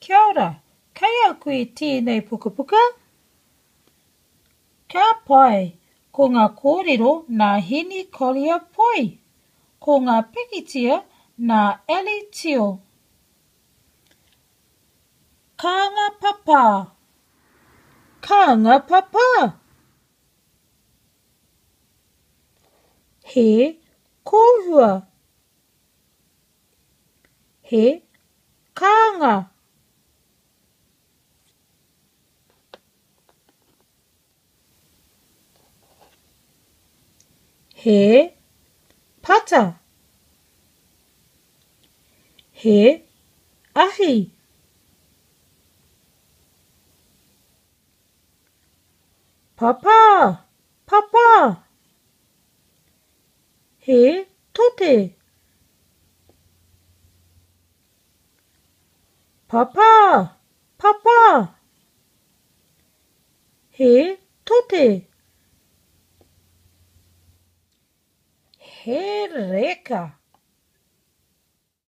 Kia ora, kei a koe tēnei pukapuka? Ka pai, ko ngā kōrero nā Heni Collier Poi, ko ngā pikitia nā Ellie Teo. Kānga papā! Kānga papā! He kōhua. He kānga. He pata. He ahi. Papā! Papā! He tote. Papā! Papā! He tote. He reka.